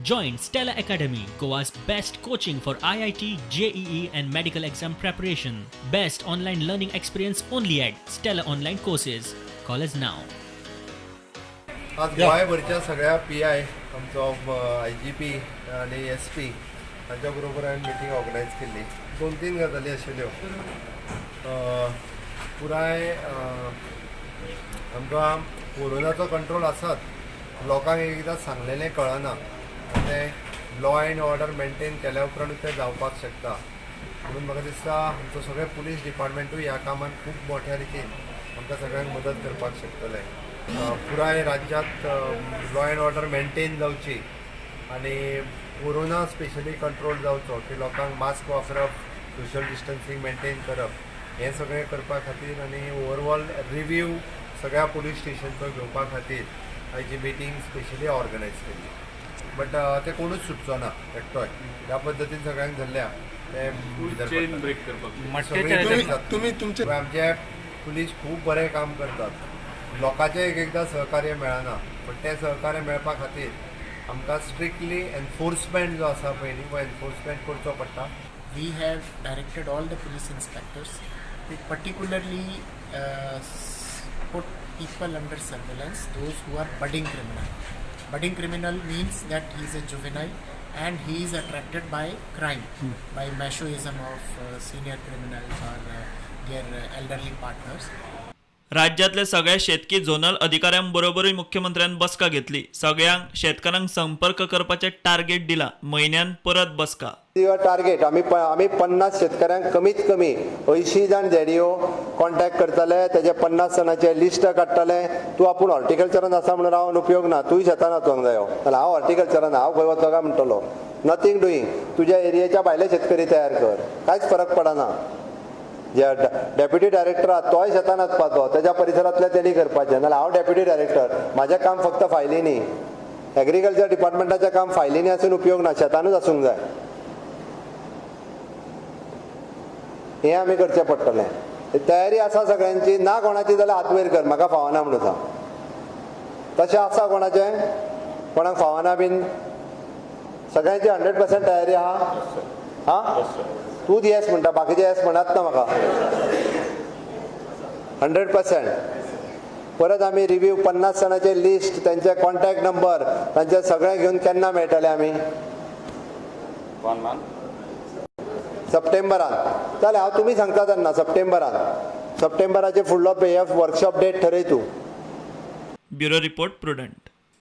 Join Stella Academy, Goa's best coaching for IIT, JEE, and medical exam preparation. Best online learning experience only at Stella Online Courses. Call us now. आज गोंयभरच्या सगळ्या P I, आमचो I G P आनी S P हांच्या बरोबर हांवें meeting organise केल्ली. दोन तीन गजाली आशिल्ल्यो. पुराय आमकां कोरोनाचो कंट्रोल आसात, लोकांक एकदां सांगलेलें कळना, तें लॉ एंड ऑर्डर मेंटेन केल्या उपरांतूच तें जावपाक शकता. म्हणून म्हाका दिसता आमचो सगळे पुलीस डिपार्टमेंटूय ह्या कामांत खूब मोठ्या रितीन आमकां सगळ्यांक मदत करपाक शकतले. पुराय राज्यांत लॉ एंड ऑर्डर मेंटेन जावची आनी कोरोना स्पेशली कंट्रोल जावचो की लोकांक मास्क वापरप, सोशल डिस्टन्सींग मेंटेन करप, हें सगळें करपा खातीर आनी ओवरऑल रिव्यू सगळ्या पुलीस स्टेशनचो घेवपा खातीर आयची मिटींग स्पेशली ऑर्गनायज केल्ली. बट ते कोणूच सुटचो ना एकटोय, ह्या पद्दतीन सगळ्यांक धरल्या ते चेन ब्रेक करपाक. तुमी तुमचे आमचे पुलीस खूब बरें काम करतात, लोकांचें एक एकदां सहकार्य मेळना, बट तें सहकार्य मेळपा खातीर आमकां स्ट्रिक्टली एनफोर्समेंट जो आसा पळय न्ही, तो एनफोर्समेंट करचो पडटा. We have directed all the police inspectors to particularly put people under surveillance, those who are budding criminal. Budding criminal means that he is a juvenile and he is attracted by crime, by machoism of senior criminals or their elderly partners. राज्यांतल्या सगळ्या शेतकी zonal अधिकाऱ्यांबरोबरूय मुख्यमंत्र्यान बसका घेतली. सगळ्यांक शेतकारांक संपर्क करपाचें टार्गेट दिला. म्हयन्यान परत बसका. टार्गेट आमी आमी 50 शेतकऱ्यांक कमीत कमी 80 जाण जेडीओ कॉन्टॅक्ट करतले, तेजे 50 जाणांचे लिस्ट काडटले. तूं आपूण हॉर्टिकल्चरान आसा म्हणून रावन उपयोग ना, तूंय शेतान वचोंक जायो. जाल्यार हांव हॉर्टिकल्चरान, हांव खंय वचो काय म्हणटलो. Nothing doing. तुज्या एरियेच्या भायले शेतकरी तयार कर, कांयच फरक पडना. जे डेप्युटी डायरेक्टर आहा तोय शेतान वचपाचो, तेज्या परिसरांतले तेणी करपाचें. नाजाल्यार हांव डेप्युटी डायरेक्टर, म्हाजें काम फक्त फायलींनी, एग्रीकल्चर डिपार्टमेंटाचें काम फायलींनी आसून उपयोग ना, शेतानूच आसूंक जाय. हें आमी करचें पडटलें. तयारी आसा सगळ्यांची, ना कोणाची जाल्यार हात वयर कर, म्हाका फावना म्हणून सांग. तशें आसा कोणाचें, कोणाक फावना बीन? सगळ्यांची 100% तयारी आहा. हां, तूंच येस म्हणटा, बाकीचे येस म्हणत ना म्हाका. 100%. परत आमी रिव्यू 50 जाणांचे लिस्ट, तेंचे कॉन्टॅक्ट नंबर, तांचे सगळें घेवन केन्ना मेळटले आमी? सप्टेंबरान. जालें, हांव तुमी सांगता तेन्ना सप्टेंबरान, सप्टेंबराचे फुडलो वर्कशॉप डेट ठरय तूं. Bureau report, Prudent.